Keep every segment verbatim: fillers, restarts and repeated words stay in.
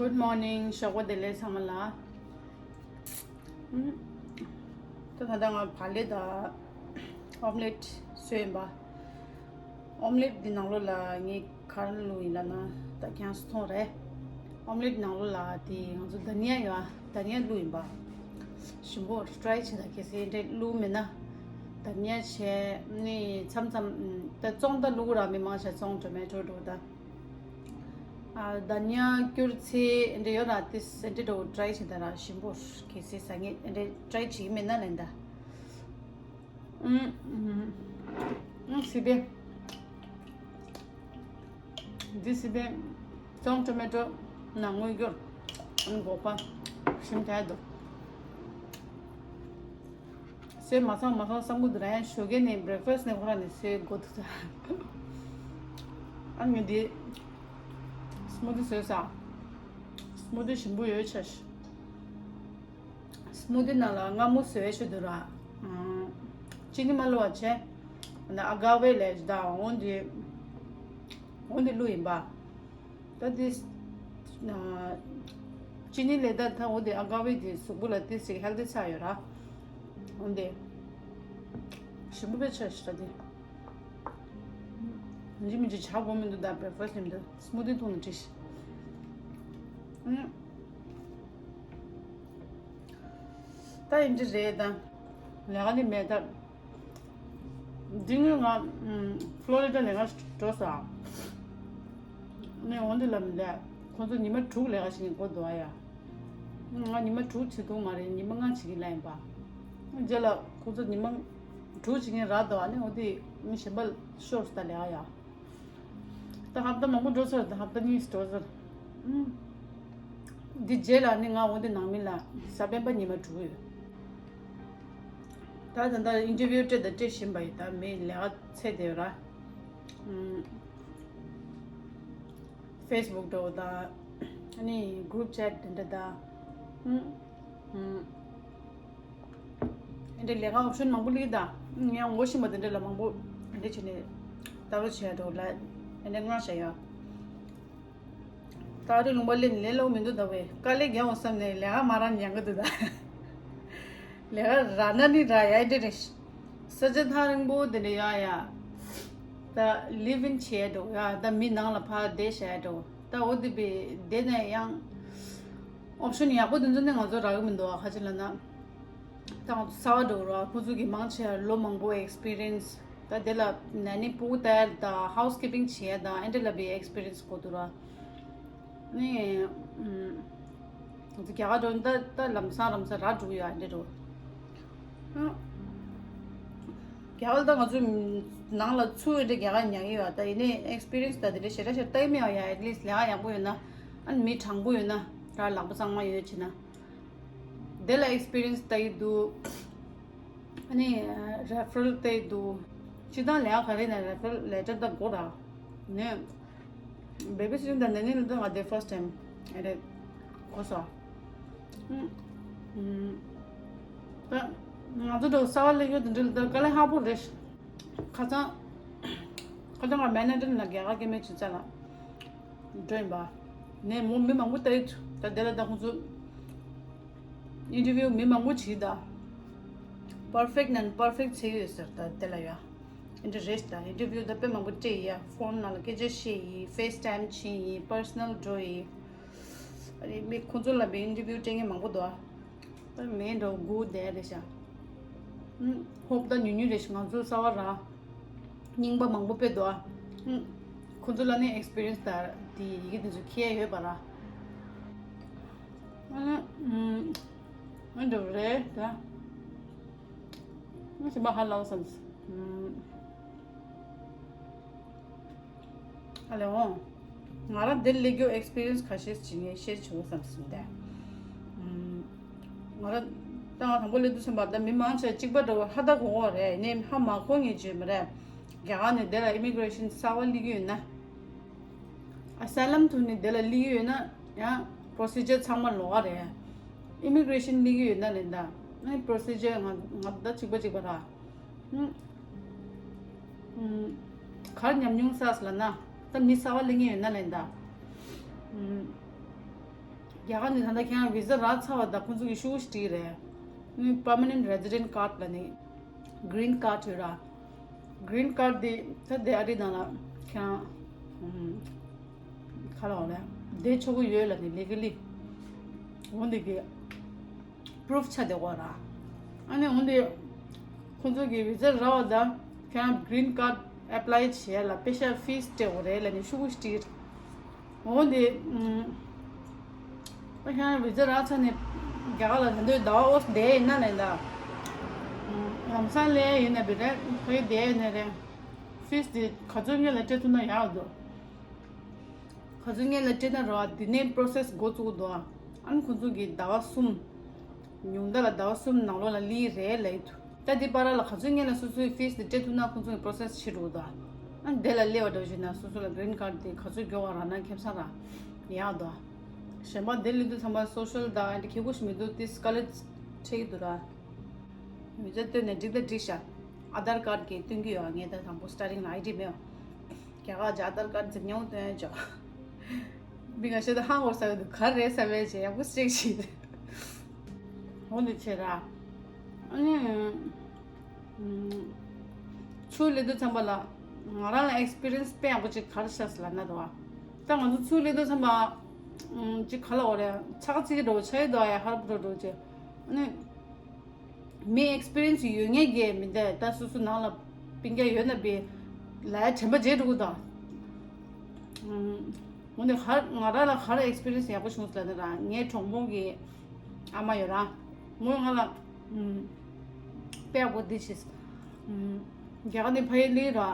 Good morning. ཞོགས་པ་བདེ་ལེགས་ཚང་མ་ལ། ཨུམ། ད་ད་ལྟ་ང་བག་ལེབ་དང་ཨོམ་ལེཊ་བཟོས་ཡིན་པ། ཨོམ་ལེཊ་འདི་ནང་ལོགས་ལ་ངས་ག་རེ་བླུགས་ཡིན་ལབ་ན། ད་ཁྱེད་རང་ཚོ་མཐོང་རེད། ཨོམ་ལེཊ་ནང་ལོགས་ལ་དེ་ང་ཚོ་དྷ་ནི་ཡ་ཡོད་ཨ། དྷ་ནི་ཡ་བླུགས་ཡིན་པ། ཞིམ་པོ་ཊ་རའི་བྱེད་དང་། གལ་སྲིད་འདྲ་བླུགས་མེད་ན། དྷ་ནི་ཡ་བྱས་ནི་མཚམས་མཚམས་ད་བཙོང་ད་བླུགས་ར། མི་མང་ཆ་བཙོང་ཊོ་མེ་ཊོ་འགྲོ་ད། ཨ། དྷ་ནི་ཡ་སྐྱུར་ཚིལ་འདྲ་ཡོད་ར། དེ་འདྲ་འགྲོ་ཊ་རའི་བྱེད་ད་ར། ཞིམ་པོ། གལ་སྲིད་ཟ་མཁན་འདྲ་ཊ་རའི་བྱེད་མེད་ན་ལེན་ད། ཨུམ། ཨུམ། སི་པན། འདི་སི་པན། བཙོང་ཊོ་མེ་ཊོ་ནང་དངུལ་སྐྱོར། ཨུམ། སྒོག་པ། ཞིམ་ཐལ་འདུག་སེ་མ་སང་མ་སང་བསམ་གི་འདུག་ར། ཡང་ཞོགས་ཀས་ནས་བྷི་རེག་ཕ་སི་ཊི་ནས་ཁོ་རང་ནས་སེ་འགོ་འདུག་ད། ཨ་ནི་འདི་སི་མུ་ཐི་བཟོས་ས། སི་མུ་ཐི་ཞིམ་པོ་ཡོད་ཆ་ཤི། སི་མུ་ཐི་ནང་ལ་མངར་མོ་བཟོས་ཤི་འདུག་ར། ཨ། ཅི་ནི་མ་བླུགས་པ་བྱས། ཨ་ནི་ཨ་ག་ཝེ་ལས་ད་འོན་ཏེ། འོན་ཏེ་བླུགས་ཡིན་པ། ད་དེ། ཨ། ཅི་ནི་ལས་ད་ད་འོ་དེ་ཨ་ག་ཝེ་དེ་གཟུགས་པོ་ལ་དེ་ཞིག་ཧེལ་ཐི་ཆགས་ཡོད་ར། འོ་དེ། ཞིམ་པོ་དཔེ་ཆ་ཞིག་ད་དེ། མི་འཇིགས་མི་འཇིགས་བྱ་དགོས་མི་འདུག་ད་བྷི་རེག་ཕ་སི་ཊི་ལེན་དུ་སི་མུ་ཐི་འཐུང་ནས་བྲིས་ཤིག་ཨུམ། ད་ཡིན་གྱི་རེད་ད། ལས་ཀ་ནི་མེད་ད། འདི་ངོས་ང་ཨུམ། ཕ་ལོ་རི་ཌ་ལས་ཀ་འགྲོ་ས། ནས་འོང་དུས་ལ་མི་འདས། ཁོ་ཚོ་ཉི་མ་དྲུག་ལས་ཀ་བྱེད་ཀྱི་འགོ་འདུག་ཨ་ཡ། ང་ཉི་མ་དྲུག་བྱེད་ཐུབ་མ་རེད། ཉི་མ་ལྔ་བྱེད་ཀྱི་ལ་ཡིན་པ། རྗེས་ལ་ཁོ་ཚོ་ཉི་མ་དྲུག་བྱེད་ཀྱི་རག་འདུག་ཨ་ནི་འོ་དེ་མི་གཞན་པ་ཤོར་སོང་ད་ལས་ཀ་ཡ། ད་ཧབ་ཏ་མང་པོ་འགྲོ་ཚར། ད་ཧབ་ཏ་གཉིས་འགྲོ་ཚར། ཨུམ། འདི་རྗེས་ལ་ནི་ང་འོ་འདི་ནང་མི་ལ་གཟའ་སྤེན་པ་ཉི་མ་དྲུག་ཡོད། ད་ད་ལྟ་ཨིན་ཊར་བིའུ་སྤྲད་དང་སྤྲད་བཞིན་པ་ཡིན། ད་མི་ལས་ཀ་ཚད་དེ་ར། ཨུམ། ཕེ་སི་བུག་འགྲོ་དང་། ཨ་ནི་གུ་རུབ་ཆེ་ཊི་དེ་འདྲ་དང་། ཨུམ། ཨུམ། ཨེ་འདྲ་ལས་ཀ་ཨོབ་ཤན་མང་པོ་སླེབས་ད། ཡང་ངོ་ཤེས་པ་དེ་འདྲ་ལ་མང་པོ་ཨེ་འདྲ་བྱས་ནས་ལྟ་རོགས་བྱས་འགྲོ་ལ། ཨེ་འདྲ་ངང་བྱས་ཡ། ད་རེས་ལུང་པ་སླེབས་ནས་ལས་སླ་པོ་མི་འདུག་ད་བས་དཀའ་ལས་རྒྱག་འོང་བསམ་ནས་ལས་ཀ་མ་རག་ཉན་གི་འདུག་ད། ལས་ཀ་རག་ན་ནི་རག་ཡ་ཨེ་འདྲ་རེད། ས་ཆ་ཐག་རིང་པོ་དེ་འདྲ་ཡ་ཡ། ད་ལིབ་ཨིན་བྱས་འགྲོ་ཡ། ད་མི་ནང་ལ་ཕར་བསྡད་བྱས་འགྲོ། ད་འོ་དེ་བས་བསྡད་ནས་ཡང་ཨོབ་ཤན་ཡག་པོ་དེ་ཚོ་ནི་ང་ཚོ་རག་གི་མི་འདུག་ཨ་ཁ་ཅིག་ལ་ན། ད་ང་ཚོ་གསར་པ་འགྲོ་ར། ཁོ་ཚོ་གི་མང་ཆེ་བ་ལོ་མང་པོ་ཨེག་སི་པི་རི་ཡན་སི། ད་དེ་ལ་ནན་ནི་ཕྲུ་གུ་ལྟ་ཡ་དང་ཧའུ་སི་ཀིབ་པིང་བྱེད་ཡ་དང་ཨེ་འདྲ་ལ་བའི་ཨེག་སི་པི་རི་ཡན་སི་དགོས་འདུག་ར། ནི། ཨུམ། ང་ཚོ་རྒྱ་གར་འགྲོ་ནི་ད་ད་ལམ་སང་ལམ་སང་རག་འགྲོ་གི་ཡོད་ཨེ་འདྲ་འགྲོ། ཨ། རྒྱ་གར་ད་ང་ཚོ་ནང་ལ་ཚུར་ཨེ་འདྲ་རྒྱ་གར་ཉར་གི་ཡོད། ད་ཡིན་ནའི་ཨེག་སི་པི་རི་ཡན་སི་ད་དེ་འདྲ་ཞེ་དྲག་ཞེ་དྲག་ལྟ་གི་མེད་པ་ཡ། ཨེཊ་ལིསྟ་ལས་ཀ་ཡག་པོ་ཡོད་ན། ཨ་ནི་མི་དྲང་པོ་ཡོད་ན། ད་ལག་པ་གཙང་མ་ཡོད་བྱས་ན། དེ་ལ་ཨེག་སི་པི་རི་ཡན་སི་ལྟ་ཡི་འདུག་ཨ་ནི་རེ་ཕ་རལ་ལྟ་ཡི་འདུག་སྤྱིར་བཏང་ལས་ཀ་ག་རེ་ན་རེ་ཕ་རལ་ལེ་ཊར་ད་དགོས་ར། ནས་བེ་བི་སི་ཊིང་དང་ནན་ནི་ལ་ད་ང་དེ་ཕར་སི་ཊི་ཊའིམ་ཨེ་རེད་གོ་སོང་། ཨུམ། ཨུམ། ད་ང་ཚོ་འགྲོ་གསར་པ་སླེབས་ཡོད་དེ་འདྲ་ལ་ད་དཀའ་ལས་ཁག་པོ་རེད། ཁ་སང་ཁ་སང་ང་མེ་ནེ་ཇར་ནང་རྒྱ་གར་སྐད་མེད་ཅིག་བཙལ་ལ་འགྲོ་ཡིན་པ། ནས་མོ་མི་མང་པོ་ལྟ་ཡི་འདུག་ད་དེ་ལ་ད་ཁོང་ཚོ་ཨིན་ཊར་བིའུ་མི་མང་པོ་བྱེད་ད། པར་ཕེག་ནན་པར་ཕེག་བྱེད་ཡོད་ཟེར། ད་དེ་ལ་ཡ་ཨིན་ཊར་རེད། ད་ཨིན་ཊར་བིའུ་ད་དཔེ་མང་པོ་སྤྲད་ཡི་ཡ། ཕོན་ནང་ལ་སྐད་ཆ་བཤད་ཡི། ཕེ་སི་ཊའིམ་བྱེད་ཡི། པར་སོ་ནལ་འགྲོ་ཡི། ཨ་རེ་མི་ཁོང་ཚོ་ལ་བའི་ཨིན་ཊར་བིའུ་སྤྲད་མཁན་མང་པོ་འདུག་ཨ། ད་མེད་འགྲོ་སྒུག་བསྡད་རེད་ཤག་ཧོབ་ད་ཉུང་ཉུང་རེད་ཤག་ང་ཚོ་གསར་པ་ར། རྙིང་པ་མང་པོ་དཔེ་འདུག་ཨ། ཁོང་ཚོ་ལ་ནི་ཨེག་སི་པི་རི་ཡན་སི་དང་དེ་ཡི་གེ་དེ་ཚོ་ཁྱེར་ཡོད་པ་ར། ཨ་ནི་ཨ་འགྲོ་རེད་ད། ང་ཞིམ་པ་ཧ་ལམ་སམ། ཨ་ལེ་འོང་། ང་རང་འདིར་སླེབས་རྒྱུ་ཨེག་སི་པི་རི་ཡན་སི་ཁ་ཤས་ཅིག་ངས་ཤེར་བྱེད་དགོས་བསམ་སོང་སྟེ། ང་རང་ད་ང་དང་པོ་སླེབས་དུས་ཙམ་པ་ད་མི་མང་ཆེ་གཅིག་པ་འདྲ་བོ་ཧ་ད་གོ་གོ་རེད། ནས་ཧ་མ་གོ་ངེས་བརྗོད་མི་རེད། རྒྱ་གར་ནས་འདི་ལ་ཨི་མི་གྷི་རེ་ཤན་གསར་པ་སླེབས་ཀྱི་ཡོད་ན། ཨ་སའི་ལམ་ཐོག་ནས་འདི་ལ་སླེབས་ཀྱི་ཡོད་ན་ཡང་པོ་རོ་སི་ཇར་ཚང་མ་ལོགས་ཀ་རེད། ཨི་མི་གྷི་རེ་ཤན་སླེབས་ཀྱི་ཡོད་ན་ལེན་ད། ཨ་པོ་རོ་སི་ཇར་ང་ང་ད་གཅིག་པ་གཅིག་པ་ར། ཨུམ། ཨུམ། གར་ཉམས་མྱོང་བསགས་ལ་ན། ད་མི་གསར་པ་སླེབས་ངེས་ཡོད་ན་ལེན་ད། ཨུམ། རྒྱ་གར་ནས་ད་ལྟ་ཁྱེད་རང་བི་ཛ་རག་ཚར་བ་དང་ཁོང་ཚོ་གི་ཤུགས་ཤིག་བྲིས་རེད། ནི་པར་མ་ནེན་ཊི་རེ་ཛི་ཌེན་ཊི་ཀར་ཌི་ལ་ནི་གི་རིན་ཀར་ཌི་ཡོད་ར། གི་རིན་ཀར་ཌི་དེ་ད་དེ་ཨ་རི་ནང་ལ་ཁྱེད་རང་ཁ་ལ་འོ་ལ་བསྡད་ཆོག་གི་ཡོད་ལ་ནི་ལི་གི་ལི་འོ་འདི་གི་པུ་རུབ་ཆ་དེ་གོ་ར། ཨ་ནི་འོ་འདི་ཁོང་ཚོ་གི་བི་ཛ་རག་བ་དང་ཁྱེད་རང་གི་རིན་ཀར་ཌི་ཨེ་པ་ལའི་བྱས་ལ་པེ་ཤ་ཕིས་སྤྲད་དགོས་རེད་ལ་ནི་ཤུགས་ཤིག་བྲིས། འོ་འདི། ཨ་ཁྱེད་རང་བི་ཛ་རག་ཚར་ནས་རྒྱ་གར་ལ་ད་དུང་ཟླ་བ་ཨོ་བསྡད་ཡིན་ན་ལས་ད། ལམ་སང་ལས་ཡིན་ན་བི་རེད་ཕ་གི་བསྡད་ཡིན་ན་རེད། ཕིས་འདི་ག་ཚོད་སྔོན་ལ་སྤྲད་ཐུབ་ན་ཡག་འདུག་ག་ཚོད་སྔོན་ལ་སྤྲད་ན་རོ་འདི་ནས་པོ་རོ་སེ་སི་འགོ་བཙུགས་འདུག་ཨ་ནི་ཁོང་ཚོ་གིས་ཟླ་བ་གསུམ། ཉུང་མཐའ་ལ་ཟླ་བ་གསུམ་ནང་ལོགས་ལ་སླེབས་རེད་ལབ་ཀྱི་འདུག་ད་འདི་བར་ལ་ག་ཚོད་སྔོན་ལ་སོ་སོའི་ཕིས་འདི་སྤྲད་ཐུབ་ན་ཁོང་ཚོ་གི་པོ་རོ་སེ་སི་བྱེད་འགྲོ་གི་འདུག་ཨ་ནི་དེ་ལ་སླེབས་པ་འདྲ་བོ་བྱས་ན་སོ་སོ་ལ་གི་རིན་ཀར་ཌི་དེ་ག་ཚོད་མགྱོགས་པ་རག་ན་ཁེ་བཟང་རག་ཡག་འདུག་གཞན་པ་འདི་སླེབས་དུས་ཚང་མ་སོ་ཤལ་དང་ཨ་འདི་ཁེ་པོ་ཞིག་མི་འདུག་དེ་དཀའ་ལས་འཕྲད་ཀྱི་འདུག་ར། མི་ཚེ་སྟོན་ནས་འགྲིག་ད་འགྲིག་ཤག་ཨ་དྷར་ཀར་གྱིས་སྟོན་གྱི་ཡོད། ངས་ད་དང་པོ་སི་ཊར་ཊིང་ལ་ཨའི་ཌི་མེད། རྒྱ་གར་གྱི་ཨ་དྷར་ཀར་འཛིན་སྐྱོང་སྟོན་ཡ་ཅོ། མི་ང་ཤེས་ད་ཧང་བོར་ས་གི་འདུག་ག་རེ་ཟེར་བས་བྱས་ཡག་པོ་ཅིག་བྱེད། འོ་འདི་བྱེད་ར། ཨ་ནི། ཚུར་སླེབས་དུས་ཙམ་པ་ལ་ང་རང་ལ་ཨེག་སི་པི་རི་ཡན་སི་དཔེ་ཡག་པོ་ཅིག་ག་རེ་ཤར་སོང་ལབ་ན་རེད་བ། ད་ང་ཚོ་ཚུར་སླེབས་དུས་ཙམ་པ་ཅིག་ག་ལ་འོ་རེད། ཚ་ག་ཚི་གི་འགྲོ་བྱ་ཡི་འདུག་ཡ་ཧར་པོ་འགྲོ་འགྲོ་ཅེ། ཨ་ནི། མི་ཨེག་སི་པི་རི་ཡན་སི་ཡོད་མཁན་གྱི་མི་འདི་ད་སོ་སོ་ནང་ལ་སྤུན་ཀྱག་ཡོད་ན་པི་ལ་ཡ་དྲན་པ་བརྗེད་འགྲོ་གི་འདུག་འོ་ནི་ཧར་ང་རང་ལ་ཧར་ཨེག་སི་པི་རི་ཡན་སི་ཡག་པོ་བྱུང་སོང་ལབ་ན་ར། ངའི་གྲོགས་མོ་གི་ཨ་མ་ཡོད་ར། མོས་ང་ལ་ཨུམ། དཔེ་ཡག་པོ་འདི་བྱས། ཨུམ། རྒྱ་གར་ནས་ཕ་གིར་སླེབས་ར།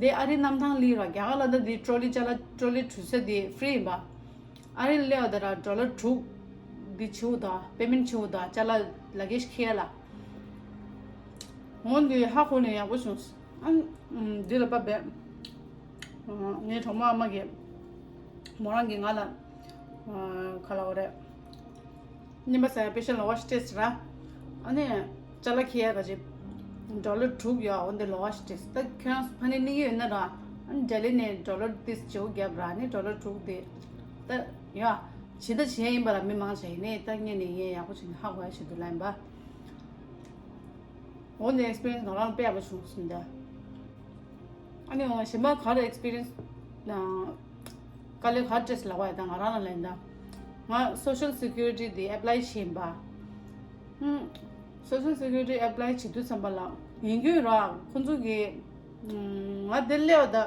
དེ་ཨ་རིའི་གནམ་ཐང་སླེབས་ར། རྒྱ་གར་ལ་ད་འདི་ཊོ་ལི་ཅ་ལག་ཊོ་ལི་འགྲུལ་ས་དེ་ཧྥི་རི་ཡིན་པ། ཨ་རིར་སླེབས་པ་ད་ར་ཌོ་ལར་དྲུག་འདི་བྱེད་དགོས་ད། པེ་མེན་ཊི་བྱེད་དགོས་ད། ཅ་ལག་ལ་གེ་ཇི་འཁྱེར་ཡ་ལ། འོ་འདི་ཧ་གོ་ནས་ཡག་པོ་བྱུང་། ཨ་ཨུམ། འདི་ལ་པ་བས། ངའི་གྲོགས་མོ་ཨ་མ་གིས་མོ་རང་གིས་ང་ལ་ག་ལ་འོ་རེད། རྔན་པ་ཟ་ཡ་པེ་ཤ་ལོ་ཝ་ཤི་ཊེ་སི་ཊི་ར། ཨ་ནི་ཅ་ལག་འཁྱེར་ཡ་ག་ཅི་ཌོ་ལར་དྲུག་ཡོད། འོ་འདི་ལོ་ཝ་ཤི་ཊེ་སི་ཊི། ད་ཁྱོད་རང་ཚོ་ཕ་ནས་གླེང་གི་ཡོད་ན་ར། ཨ་ནི་ལྡི་ལི་ནས་ཌོ་ལར་ཏིས་བརྗེ་པོ་བརྒྱབ་ར། ཨ་ནི་ཌོ་ལར་དྲུག་དེ་ད་ཡོད། ཇི་ལྟར་བྱེད་ཡ་ཡིན་པ་ལ་མི་མང་ཆ་ཡིན་ནའི་ད་ངས་ནས་ངས་ཡག་པོ་བྱས་ནས་ཧ་གོ་ཡ་ཞིག་འདུག་ལབ་ཡིན་པ། འོ་འདི་ཨེག་སི་པི་རི་ཡན་སི་ང་རང་དཔེ་ཡག་པོ་བྱུང་སོང་ད། ཨ་ནི་འོ་གཞན་པ་ག་རེ་ཨེག་སི་པི་རི་ཡན་སི་དཀའ་ལས་ག་རེ་འཕྲད་སོང་ལབ་པ་ཡ། ད་ང་རང་ལ་ལན་ད། ང་སོ་ཤལ་སི་ཁུ་རི་ཊི་དེ་ཨེ་པ་ལའི་བྱས་ཡིན་པ། ཧུམ། སོ་ཤལ་སི་ཁུ་རི་ཊི་ཨེ་པ་ལའི་བྱེད་དུས་ཙམ་པ་ལ་ཡིན་རྒྱུ་ར། ཁོང་ཚོ་གིས་ང་དེ་སླེབས་པ་ད།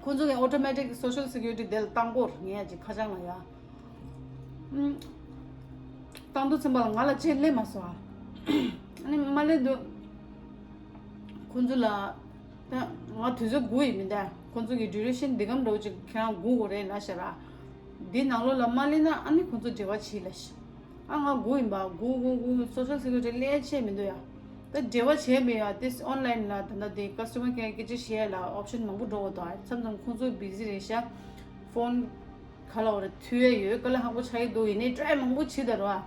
ཁོང་ཚོ་གིས་ཨོ་ཊོ་མེ་ཊིག་སོ་ཤལ་སི་ཁུ་རི་ཊི་དེ་ལ་བཏང་གོ་ངས་ཡ་ཅིག་ཁ་བྱང་ལ་ཡ། ཨུམ། བཏང་དུས་ཙམ་པ་ལ་ང་ལ་ཅིག་སླེབས་མ་སོང་ཨ། ཨ་ནི་མ་སླེབས་དུས་ཁོང་ཚོ་ལ་ད་ང་དུས་ཚོད་སྒུག་ཡིན་མིན་ད། ཁོང་ཚོ་གི་ཌུ་རེ་ཤན་འདི་གམ་འགྲོ་ཅིག་ཁྱེད་རང་སྒུག་དགོས་རེད་ལབ་ཤག་ར། འདི་ནང་ལོགས་ལ་མ་སླེབས་ན་ཨ་ནི་ཁོང་ཚོ་འབྲེལ་བ་བྱེད་ལབ་ཤག་ཨ་ང་སྒུག་ཡིན་པ། སྒུག་སྒུག་སྒུག་སོ་ཤལ་སི་ཁུ་རི་ཊི་སླེབས་ཆེད་མི་འདུག་ཡ། ད་འབྲེལ་བ་བྱས་མེད་ཡ། དེ་ཨོན་ལའིན་ལ་ད་ལྟ་དེ་ཀ་སི་ཊ་མར་ཀེར་སྐད་ཆ་བཤད་ཡ་ལ་ཨོབ་ཤན་མང་པོ་འགྲོ་གི་འདུག་ཨ། མཚམས་མཚམས་ཁོང་ཚོ་བི་ཟི་རེད་ཤག་ཕོན་ག་ལ་འོ་རེད་ཐུག་ཡ་ཡོད། དཀའ་ལས་ཁག་པོ་ཆགས་ཀྱི་འདུག་ཡིན་ནའི་ཊ་རའི་མང་པོ་བྱས་ད་རོ་ཨ།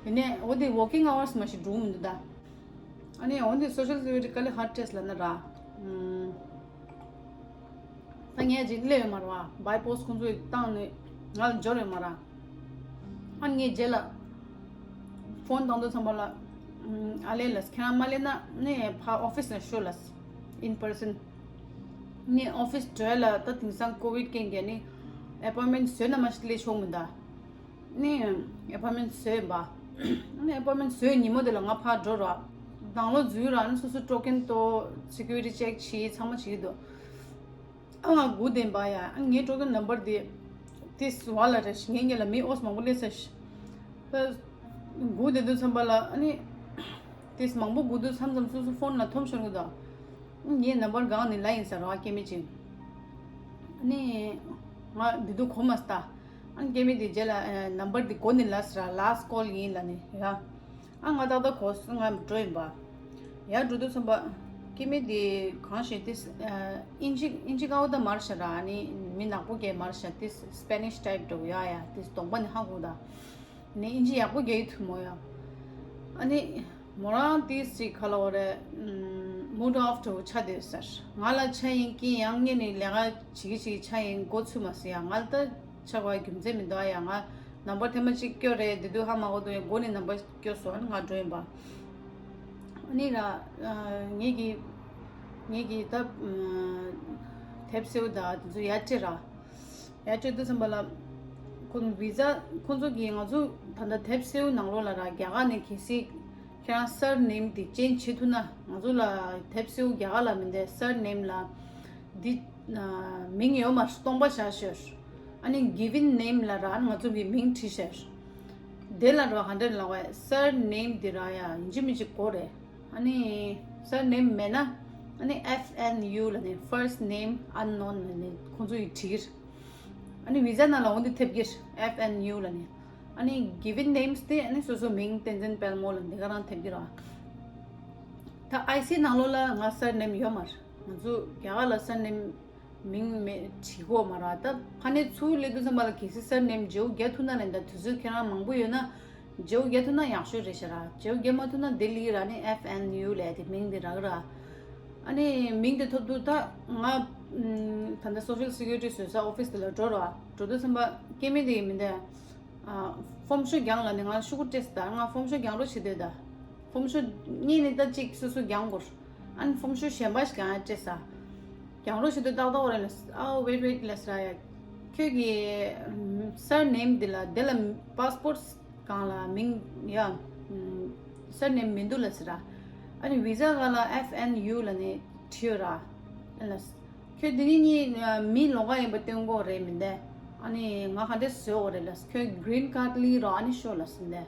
ཡིན་ནའི་འོ་དེ་ཝོར་ཀིང་ཨ་ཝར་སི་མ་ཞིག་འགྲོ་གི་མི་འདུག་ད། ཨ་ནི་འོ་འདི་སོ་ཤལ་སི་ཁུ་རི་ཊི་དཀའ་ལས་ཧར་ཊེ་སི་ལབ་ན་ར། ཨུམ། ད་ངས་ཅིག་སླེབས་ཡོད་མ་རེད་བ། བའི་པོ་སི་ཊི་ཁོང་ཚོས་བཏང་ནས་ང་ལ་འབྱོར་ཡོད་མ་རེད། ཨ་ནི་ངས་རྗེས་ལ་ཕོན་བཏང་དུས་ཙམ་པ་ལ། ཨུམ། ཨ་ལས་ལབ། ཁྱེད་རང་མ་སླེབས་ན་ནི་ཕར་ཨོ་ཕི་སི་ལ་ཤོག་ལབ། ཨིན་པར་སན། ནི་ཨོ་ཕི་སི་འགྲོ་ཡ་ལ་ད་དེང་སང་ཀོ་ཝིཌ་རྐྱེན་གྱིས་ནི་ཨེ་པོའིན་མེན་ཊི་བཟོས་ན་མ་གཏོགས་སླེབས་ཆོག་མི་འདུག་ནི་ཨེ་པོའིན་མེན་ཊི་བཟོས་ཡིན་པ། ནི་ཨེ་པོའིན་མེན་ཊི་བཟོས་ཉིན་མོ་དེ་ལ་ང་ཕར་འགྲོ་ར། ནང་ལོགས་འཛུལ་ར། ནི་སོ་སོ་ཊོ་ཀེན་ཏོ་སི་ཀུ་རི་ཊི་ཅེག་བྱས་ཚང་མ་བྱེད་ཀྱི་འདུག་ཨ་ང་སྒུག་བསྡད་པ་ཡ། ཨ་ངའི་ཊོ་ཀེན་ནམ་བར་དེ་ཏིས་ཝ་ལ་རེད་ཤག་ངའི་སྔོན་ལ་མི་ཨོ་སི་མང་པོ་སླེབས་ཚར་ཤག་ད་སྒུག་བསྡད་དུས་ཙམ་པ་ལ་ཨ་ནི་ཏིས་མང་པོ་སྒུག་དུས་མཚམས་མཚམས་སོ་སོ་ཕོན་ལ་འཐོམ་ཤོར་གི་འདུག་ངའི་ནམ་བར་སྒང་ནས་ལབ་ཡིན་ས་རེད་བ། སྐྱེ་དམན་ཅིག་ཨ་ནི་ང་འདི་དུས་གོ་མ་སོང་ད། ཨ་ནི་སྐྱེ་དམན་དེ་རྗེས་ལ་ཨ་ནམ་བར་དེ་གོ་ནས་ལབ་ས་རེད། ལཱ་སི་ཊི་ཀོལ་ཡིན་ལབ་ནས་ཡ། ཨ་ང་ཏག་ཏག་གོ་སོང་། ང་འགྲོ་ཡིན་པ། ཡར་འགྲོ་དུས་ཙམ་པ་སྐྱེ་དམན་དེ་གང་ཞིག་དེ་ཨིན་ཇི་ཨིན་ཇི་ཀའོ་ད་མར་ཤ་ར། ཨ་ནི་མི་ནག་པོ་གས་མར་ཤ་དེ་སི་པེ་ནིཤ་ཊའིབ་འདྲ་བོ་ཡ་ཡ། དེ་གདོང་པ་ནི་ཧ་གོ་ད། ནི་ཨིན་ཇི་ཡག་པོ་རྒྱག་གི་ཐུབ་མོ་ཡ། ཨ་ནི་མོ་རང་དེ་སི་ག་ལ་འོ་རེད། མུ་ཌི་ཨོཕ་འདྲ་བོ་ཆགས་བསྡད་ས། ང་ལ་ཆ་ཡིན་གྱི་ཡང་ངས་ནི་ལས་ཀ་བྱེད་ཀྱི་བྱེད་ཀྱི་ཆ་ཡིན། འགོ་ཚུགས་མ་སོང་ཡ། ང་ལ་ད་ཆགས་པ་རྒྱུ་མཚན་མི་འདུག་ཡ། ང་ ནམ་བར་ཐེངས་མ་གཅིག་སྐྱོར་རེད། དེ་དུས་ཧ་མ་གོ་དུས་མགོ་ནས་ནམ་བར་སྐྱོར་སོང་། ང་འགྲོ་ཡིན་པ། ཨ་ནི་ར། ཨ། ངེད་ཀྱི་ངེད་ཀྱི་ད། ཨ། དེབ་སེའུ་ད་དེ་ཚོ་ཡར་སྤྲད་ར། ཡར་སྤྲད་དུས་ཙམ་པ་ལ། ཁོ་བི་ཛ་ཁོ་ཚོ་གིས་ང་ཚོ་ད་ལྟ་དེབ་སེའུ་ནང་ལོགས་ལ་ར་རྒྱ་གར་ནས་གལ་སྲིད་ཁྱེད་རང་སར་ནེམ་དེ་ཅེན་བྱེད་ཐུབ་ན། ང་ཚོ་ལ་དེབ་སེའུ་རྒྱ་གར་ལ་མི་འདུག་སར་ནེམ་ལ་འདི། ཨ། མིང་ཡོད་མ་རེད། སྟོང་པ་བཞག་ཤོར། ཨ་ནི་གིབ་ཨིན་ནེམ་ལ་ར་ང་ཚོ་གི་མིང་བྲིས་ཤར། དེ་ལ་ར་ག་འདྲ་ལབ་པ། སར་ནེམ་དེ་ར་ཡ་ཡིན་གཅིག་མིན་གཅིག་དགོས་རེད། ཨ་ནི་སར་ནེམ་མེད་ན། ཨ་ནི་ཨེཕ་ཨེན་ཡུ་ལབ་ནས། First Name Unknown ལབ་ནས་ཁོང་ཚོ་ཡིས་བྲིས་ཀྱི་རེད། ཨ་ནི་བི་ཛ་ནང་ལ་འོ་འདི་ཐེབས་ཀྱི་རེད། ཨེཕ་ཨེན་ཡུ་ལབ་ནས། ཨ་ནི་གིབ་ཨིན་ནེམ་དེ་ཨ་ནི་སོ་སོ་མིང་བསྟན་འཛིན་དཔལ་མོ་ལབ་འདི་ག་རང་ཐེབས་ཀྱི་རེད། ད་ཨའི་སི་ནང་ལོགས་ལ་ང་སར་ནེམ་ཡོད་མ་རེད། ང་ཚོ་རྒྱ་གར་ལ་སར་ནེམ་མིང་མེད་བྲིས་གོ་མ་རེད། ད་ཕ་ནས་ཚུར་སླེབས་དུས་ཙམ་པ་ལ་གལ་སྲིད་སར་ནེམ་བརྗེ་པོ་རྒྱག་ཐུབ་ན་ལབ་ཡིན། ད་དུས་ཚོད་ཁྱེད་རང་མང་པོ་ཡོད་ན་བརྗེ་པོ་རྒྱག་ཐུབ་ན་ཡག་ཤོས་རེད་ཤག་ར། བརྗེ་པོ་རྒྱག་མ་ཐུབ་ན་དེ་ལི་ར་ནི་ཨེཕ་ཨེན་ཡུ་ལབ་དེ་མིང་དེ་རག་གི་ར། ཨ་ནི་མིང་དེ་ཐོབ་དུས་ད་ང་ད་ལྟ་སོ་ཤལ་སི་ཀུ་རི་ཊི་བཟོ་ས་ཨོ་ཕིས་དེ་ལ་འགྲོ་ར། འགྲོ་དུས་ཙམ་པ་སྐྱེ་དམན་དེ་ཡིན་མིན་དེ། ཨ། ཕོམ་ཤོག་རྒྱང་ལ་ནི་ང་ཤོག་གུ་སྤྲད་ད། ང་ཕོམ་ཤོག་རྒྱང་རོགས་བྱེད་འདོད་ད། ཕོམ་ཤོག་གཉིས་ནི་ད་གཅིག་སོ་སོ་རྒྱང་དགོས། ཨ་ནི་ཕོམ་ཤོག་གཞན་པ་ཞིག་ཡང་སྤྲད་ས། རྒྱང་རོགས་བྱེད་འདོད་ཏག་ཏག་རེད་ལ། ཨ། ཝེཊ་ཝེཊ་ལ་ཟེར་ཡ། ཁྱོད་ཀྱི་སར་ནེམ་འདི་ལ་འདི་ལ་པཱ་སི་པོརཊ་སྒང་ལ་མིང་ཡ་སར་ནེམ་མི་འདུག་ལ་ཟེར་ར། ཨ་ནི་བི་ཛ་སྒང་ལ་ཨེཕ་ཨེན་ཡུ་ལབ་ནས་བྲིས་ཡོད་ར། ཨ་ལ། ཁྱོད་འདི་ནི་གཉིས་མི་ལོགས་ཀ་ཡིན་པ་སྟོན་གོ་རེད་མིན་དེ། ཨ་ནི་ང་ག་འདྲས་བཟོས་འོ་རེད་ལ། ཁྱོད་གི་རིན་ཁཌ་ལི་རོགས་ཨ་ནི་ཤོག་ལ་ཟིན་དེ།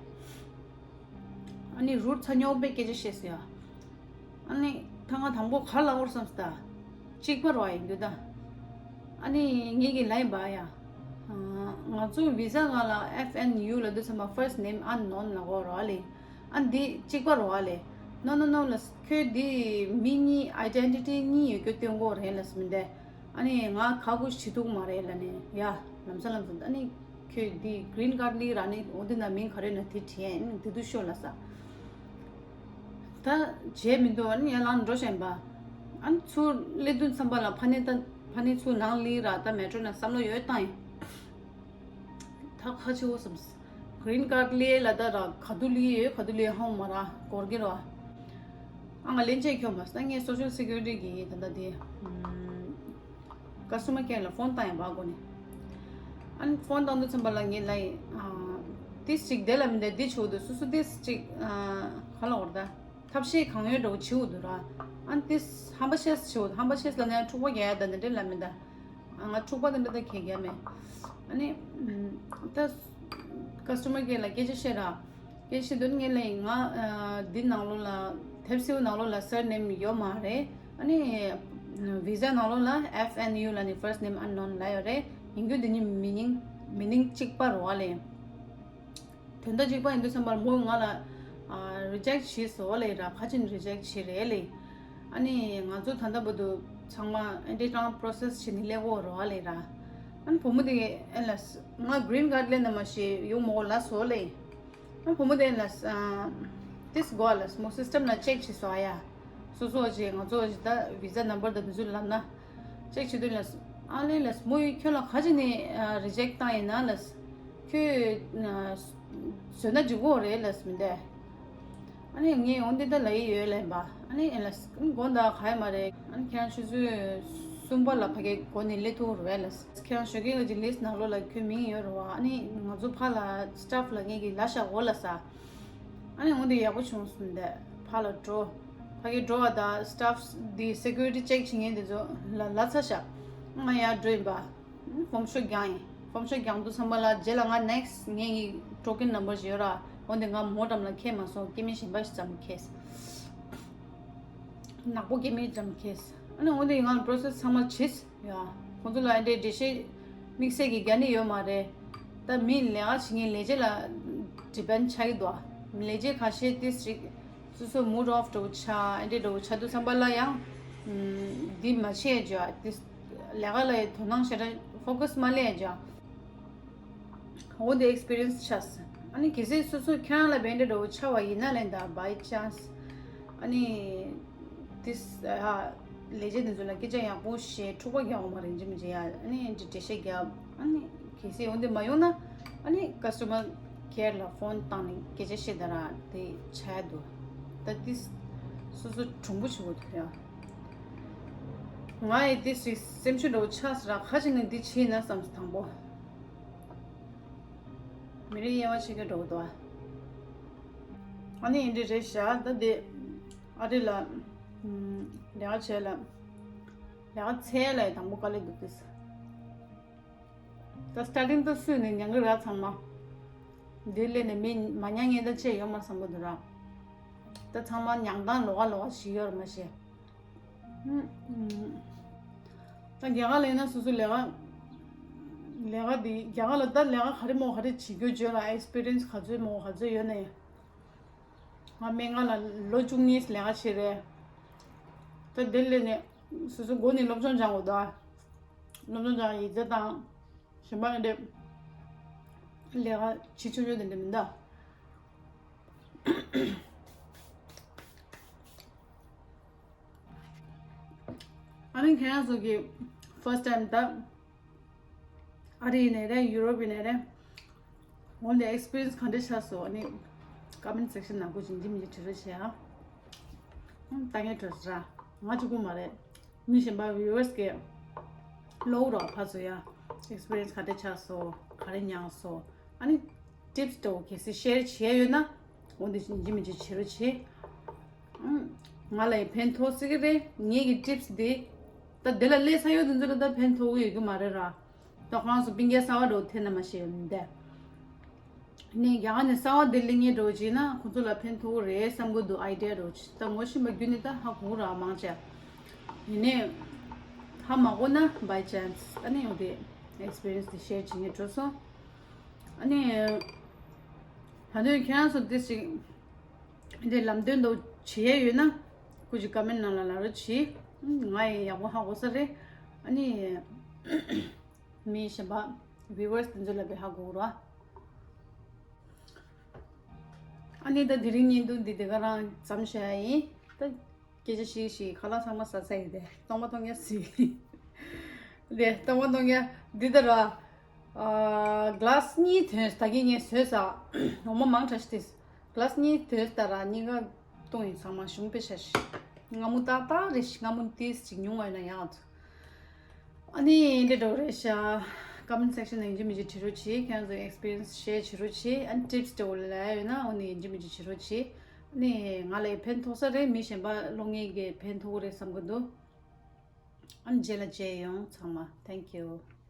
ཨ་ནི་རུད་ཚ་ཉོག་པའི་སྐད་ཆ་བཤད་སོང་ཡ། ཨ་ནི་ད་ང་དང་པོ་ག་ལ་འོར་བསམ་སྟ། གཅིག་པ་རོགས་ཡིན་རྒྱུ་ད། ཨ་ནི་ངེད་ཀྱི་ལ་ཡིན་པ་ཡ། ང་ཚོ་བི་ཛ་སྒང་ལ་ཨེཕ་ཨེན་ཡུ་ལབ་དུས་ཙམ་པ་first name unknown ལབ་དགོས་རོགས་ལེ། ཨ་འདི་གཅིག་པ་རོགས་ལེ། No, no, no ལ། ཁྱོད་འདི་མི་གཉིས་ཨའི་ཌེན་ཊི་ཊི་གཉིས་ཡོད་རྒྱུ་སྟོན་གོ་རེད་ལ་སྨིན་ཏེ། ཨ་ནི་ང་ཁ་ཁུ་ཞི་ཐུག་མ་རེད་ལ་ནི་ཡ། ལམ་སང་ལམ་སང་ཨ་ནི་ཁྱོད་འདི་གི་རིན་ཁཌ་ལི་ར་ནི་འོ་འདི་ན་མིང་ག་རེ་ན་དེ་དྲན་ཨ་ནི་དེ་དུ་ཤོད་ལ་ས། ད་བྱས་མི་འདུག་ཨ་ནི་ཡར་ལངས་འགྲོ་བཞིན་པ། ཨ་ནི་ཚུར་སླེབས་དུས་ཙམ་པ་ལ་ཕ་ནི་ད་ཕ་ནི་ཚུར་ནང་ལི་ར་ད་མེ་ཊྲོ་ན་བསམ་བློ་ཡོད་བཏང་ཡིན། ད་ཁ་ཆེ་བོ་བསམ། གི་རིན་ཁཌ་ལི་ལ་ད་ར་ག་དུ་ལི་ཡོད་ག་དུ་ལི་ཧོང་མ་ར་གོར་གི་ར། ཨ་ང་ལན་ཆད་ཁྱོད་མ་སྟ་ངས་སོ་ཤལ་སི་ཀུ་རི་ཊི་གི་ད་ད་དེ། ཀ་སི་ཊོ་མར་ཀེར་ལ་ཕོན་བཏང་ཡང་བ་གོ་ནི། ཨ་ནི་ཕོན་བཏང་དུས་ཙམ་པ་ལ་ངས་ལ་ཡིན། ཏིས་ཅིག་དེ་ལ་མི་འདའ་འདི་ཆུ་དུ་སུ་སུ་ཏིས་ཅིག་ག་ལ་འོར་ད། ཐབས་ཤེས་གང་ཡོད་འགྲོ་བྱིའུ་འདུག་ར། ཨ་ནི་ཏིས་ཧམ་པ་ཤེས་བྱིའུ་ཧམ་པ་ཤེས་ལ་ནས་འཁྲུག་པ་རྒྱག་ཡ་ད་འདི་འདྲ་ལ་མི་འདའ། ང་འཁྲུག་པ་དེ་འདྲ་ད་ཁེ་རྒྱ་མེད། ཨ་ནི། ད། ཀ་སི་ཊོ་མར་ཀེར་ལ་སྐད་ཆ་བཤད་ར། སྐད་ཆ་བཤད་དུས་ངས་ལ་ཡིན་ང་། འདི་ནང་ལོགས་ལ། དེབ་སེའུ་ནང་ལོགས་ལ་སར་ནེམ་ཡོད་མ་རེད། ཨ་ནི། བི་ཛ་ནང་ལོགས་ལ་ཨེཕ་ཨེན་ཡུ་ལ་ནི་first name unknown ལ་ཡོད་རེད། ཡིན་རྒྱུ་འདི་ནི་མི་ནིང་མི་ནིང་གཅིག་པ་རོ་བ་ལེ། དོན་དག་གཅིག་པ་ཡིན་དུས་ཙམ་པར་མོ་ང་ལ་རི་ཇེག་བྱས་སོ་ལེ་ར། ཁ་ཆེན་རི་ཇེག་བྱས་རེད་ལེ། ཨ་ནི་ང་ཚོ་ད་ལྟ་བར་དུ་ཚང་མ་ཨེ་འདྲའི་ཀྲང་པོ་རོ་སེས་བྱས་ནས་སླེབས་འོ་རོ་ལེ་ར། ཨ་ནི་བུ་མོ་དེ་ཨེ་ལ་ང་གི་རིན་ཁཌ་ལེན་ན་མ་ཤེས་ཡོང་མོ་ལ་སོ་ལེ། ཨ་བུ་མོ་དེ་ལ་ཏིས་གོ་ལ་མོ་སི་སི་ཊེམ་ལ་ཅེག་བྱས་སོ་ཨ་ཡ། སོ་སོ་ཅེ་ང་ཚོ་ཅེ་ད་བི་ཛ་ནམ་བར་ད་དུ་ཚུར་ལབ་ན། ཅེག་བྱེད་དུས་ལ། ཨ་ལེ་ལ་མོ་ཡིས་ཁྱོད་ལ་ག་ཅི་ནས་རི་ཇེག་བཏང་ཡིན་ན་ལ། ཁྱོད་བཟོས་ན་འགྲིག་གོ་རེད་ལ་མི་འདའ། ཨ་ནི་ངས་འོ་འདི་ད་ལ་ཡི་ཡོད་ལན་པ། ཨ་ནི་ཨེ་ལ་དགོང་དག་ག་ཡི་མ་རེད། ཨ་ནི་ཁྱེད་རང་ཆུ་ཚོད་གསུམ་པ་ལ་ཕ་གའི་སྒོ་ནས་སླེབས་ཐུབ་རེད་ལ། ཁྱེད་རང་ཞོགས་ཀས་ལ་ཅི་ལིས་ནང་ལོགས་ལ་ཁྱོད་མིང་ཡོད་རེད་བ། ཨ་ནི་ང་ཚོ་ཕ་ལ་སི་ཊཕ་ལ་ངས་ཀྱི་ལ་ཤ་འོ་ལ་ས། ཨ་ནི་འོ་འདི་ཡག་པོ་བྱུང་སོང་འདི་ཕ་ལ་འགྲོ། ཕ་གི་འགྲོ་བ་དང་སི་ཊཕ་འདི་སི་ཀུ་རི་ཊི་ཅེག་བྱེད་མཁན་དེ་ཚོ་ལ་ལ་ཚ་ཤག་ང་ཡར་འགྲོ་ཡིན་པ། ཕོམ་ཤོག་རྒྱང་ཡིན། ཕོམ་ཤོག་རྒྱང་དུ་ཚང་མ་ལ་རྗེས་ལ་ང་ནེག་སི་ངེད་ཀྱི་ཊོ་ཀེན་ནམ་བར་ཞིག་ཡོད་ར། འོ་འདི་ང་མོ་འགྲམ་ལ་ཁྱེར་མ་སོང་། སྐྱེ་དམན་གཞན་པ་ཞིག་ཙམ་ཁྱེར། ནག་པོ་སྐྱེ་དམན་ཙམ་ཁྱེར། ཨ་ནི་འོ་འདི་ང་པོ་རོ་སེས་ཚང་མ་བྱས། ཡ། ཁོང་ཚོ་ལ་ཨེ་འདྲའི་འགྲེལ་བཤད་དམིགས་བསལ་གྱི་རྒྱག་ནི་ཡོད་མ་རེད། ད་མི་ལས་ཀ་བྱེད་མཁན་ལས་བྱེད་ལ་ཌི་པེན་ཌི་ཆགས་ཀྱི་འདུག་ལས་བྱེད་ཁ་ཤས་ཏིས་ཅིག་སོ་སོ་མུཌ་ཨོཕ་འདྲ་བོ་ཆགས། ཨེ་འདྲའི་འདྲ་བོ་ཆགས་དུས་ཙམ་པ་ལ་ཡང་འདི་མ་བྱེད་ཅོ། ཏིས་ལས་ཀ་ལ་དོ་སྣང་ཞེ་དྲག་ཕོ་ཀ་སི་མ་ལས་ཅོ། འོ་འདི་ཨེག་སི་པི་རི་ཡན་སི་ཆགས། ཨ་ནི་གལ་སྲིད་སོ་སོ་ཁྱེད་རང་ལ་བེན་ཌི་འདྲ་བོ་ཆགས་པ་ཡིན་ན་ལན་ད་བའི་ཅན་སི། ཨ་ནི། ཏིས་ཨ། ལས་བྱེད་འདི་ཚོ་ལ་སྐད་ཆ་ཡག་པོ་བཤད། འཁྲུག་པ་རྒྱག་འོང་བ་རེད་ཅི་མི་བྱེད་ཡ། ཨ་ནི་འདི་འགྲེལ་བཤད་རྒྱབ། ཨ་ནི་གལ་སྲིད་འོ་འདི་མ་ཡོང་ན། ཨ་ནི་customer care ལ་ཕོན་བཏང་ནས་སྐད་ཆ་བཤད་ད་ར་དེ་ཆགས་འདུག་ད་འདི་སོ་སོ་གྲུང་པོ་བྱེད་དགོས་འདུག་ཡ། ང་ཡི་འདི་སི་སེམས་ཤུགས་འདྲ་བོ་ཆགས་སི་ར་ཁ་ཅིག་ནས་འདི་བྱས་ན་བསམ་སོང་དང་པོ། མི་རིགས་དབྱེ་བ་ཕྱེ་མཁན་འདྲ་བོ་འདུག་ཨ། ཨ་ནི་ཡིན་འདྲ་རེད་ཤག་ད་འདི་ཨ་རི་ལ་ལས་ཀ་བྱས་ལ་ལས་ཀ་འཚོལ་ལ་དང་པོ་དཀའ་ལས་འདུག་དེ། ད་སི་ཊར་ཊིང་ད་སུས་ནས་མྱང་གི་ར་ཚང་མ། འདིར་སླེབས་ནས་མི་མ་མྱང་མཁན་ད་ཅིག་ཡོད་མ་བསམ་གི་འདུག་ར། ད་ཚང་མ་མྱང་སྟངས་ལོགས་ཀ་ལོགས་ཀ་ཞིག་ཡོད་རེད་མ་གཞི། ཨུམ། ད་རྒྱ་གར་ལ་ཡིན་ན་སོ་སོ་ལས་ཀ་ལས་ཀ་འདི་རྒྱ་གར་ལ་ད་ལས་ཀ་ག་རེ་མོ་ག་རེ་བྱེད་རྒྱུ་བརྗོད་ལ་ཨེག་སི་པི་རི་ཡན་སི་ག་ཚོད་མོ་ག་ཚོད་ཡོད་ནས། ང་སྨན་ཁང་ལ་ལོ་བཅུ་གཉིས་ལས་ཀ་བྱས་རེད། ད་དེ་ལས་ནས་སོ་སོ་འགོ་ནས་སློབ་སྦྱོང་སྦྱང་དགོས་ད། སློབ་སྦྱོང་སྦྱང་ཡིག་ཚད་དང་གཞན་པ་འདི་ལས་ཀ་བྱེད་ཆོག་ཆོག་དེ་འདྲ་མིན་ད། ཨ་ནི་ཁྱེད་རང་ཚོ་གི་first time ད། ཨ་རི་ཡིན་ནའི་རེད། ཡུ་རོབ་ཡིན་ནའི་རེད། འོ་འདི་ཨེག་སི་པི་རི་ཡན་སི་ག་འདྲ་ཆགས་སོང་། ཨ་ནི་ཀོ་མེན་ཊི་སེག་ཤན་ནང་ཁུལ་ཡིན་གཅིག་མིན་གཅིག་བྲིས་རོགས་བྱེད་ཨ། ད་ངས་བྲོས་ར། ང་གཅིག་པུ་མ་རེད། མི་གཞན་པ་ཝི་ཡུ་ཨར་སི་གི་ལོག་རོགས་ཕར་ཚུར་ཡ། ཨེག་སི་པི་རི་ཡན་སི་ག་འདྲ་ཆགས་སོང་། ག་རེ་མྱངས་སོང་། ཨ་ནི་ཊིབ་སི་འདྲ་བོ་གལ་སྲིད་ཤེར་བྱས་ཡོད་ན། འོ་འདི་ཡིན་གཅིག་མིན་གཅིག་བྱེད་རོགས་བྱེད། ང་ལ་ཡི་ཕན་ཐོགས་སྲིད་ཀྱི་རེད། ངེད་ཀྱི་ཊིབ་སི་འདི། ད་འདི་ལ་སླེབས་ས་ཡོད་དེ་ཚོ་ལ་ད་ཕན་ཐོགས་ཀྱི་ཡོད་ཀྱི་མ་རེད་ར། ད་ཁོ་རང་ཚོ་སྤུན་ཀྱག་གསར་པ་འདྲ་བོ་ཐེ་ན་མ་ཤེས་ཡོད་མི་འདས། ནས་རྒྱ་གར་ནས་གསར་པ་འདི་སླེབས་མཁན་འདྲ་བོ་བྱས་ན་ཁོ་ཚོ་ལ་ཕན་ཐོགས་ཀྱི་རེད་བསམ་གྱི་འདུག་ཨའི་ཌི་ཡ་འདྲ་བོ་བྱས། ད་ངོ་ཤེས་པ་བརྒྱུད་ནས་ད་ཧ་གོ་ར་མང་ཆེ། ཡིན་ནའི་ཧ་མ་གོ་ན་by chance ཨ་ནི་འོ་དེ་ཨེག་སི་པི་རི་ཡན་སི་དེ་ཤེར་བྱེད་མཁན་འགྲོ་སོང་། ཨ་ནི་ད་དུང་ཁྱེད་རང་ཚོ་འདི་ཞིག་འདི་ལམ་སྟོན་འདྲ་བོ་བྱེད་ཡས་ཡོད་ན་སྐུ་མཁྱེན་ཀོ་མེན་ཊི་ནང་ལ་ལབ་རོགས་གྱིས། ང་ཡི་ཡག་པོ་ཧ་གོ་ས་རེད། ཨ་ནི་མི་གཞན་པ་ཝི་ཡུ་ཨར་སི་དེ་ཚོ་ལ་བས་ཧ་གོ་ར། ཨ་ནི་ད་དེ་རིང་བརྙན་ཐུང་འདི་དེ་ག་རང་མཚམས་བཞག་ཡ་ཡིན། ད་སྐད་ཆ་བཤད་བཤད་ཁ་ལག་ཚང་མ་ཟ་ཚར་ཡིན་ཏེ་སྟོང་པ་སྟོང་རྐྱང་ཟོས། དེ་སྟོང་པ་སྟོང་རྐྱང་འདི་ལྟར་ར། ག་ལ་སི་གཉིས་ཐོན་ད་གིན་ངས་ཟོས་ས། འོ་མ་མང་དྲགས་ཤིག་སྟེ། ག་ལ་སི་གཉིས་ཐོན་ད་ར་གཉིས་ཀ་བཏུང་ཡིན། ཚང་མ་གཞུང་དཔེ་ཤ་ཤི། སྔ་མོ་ཏག་ཏག་རེད་ཤི། སྔ་མོ་ཏིས་ཅིག་ཉུང་བ་ཡིན་ན་ཡག་འདུག་ཨ་ནི་འདི་འདྲ་རེད་ཤག་ཀོ་མེན་ཊི་སེག་ཤན་ནང་ཡིན་གཅིག་མིན་གཅིག་བྲིས་རོགས་གྱིས། ཁྱེད་རང་ཚོའི་ཨེག་སི་པི་རི་ཡན་སི་ཤེར་བྱེད་རོགས་གྱིས། ཨ་ནི་ཊིབ་སི་འདྲ་བོ་ལ་ཡོད་ན་འོ་ནི་ཡིན་གཅིག་མིན་གཅིག་བྲིས་རོགས་གྱིས། ཨ་ནི་ང་ལ་ཡི་ཕན་ཐོགས་ས་རེད། མི་གཞན་པ་ཀློག་མཁན་གྱི་ཕན་ཐོགས་རེད་བསམ་གྱི་འདུག་ཨ་ནི་རྗེས་ལ་མཇལ་ཡོང་ཚང་མ། Thank you.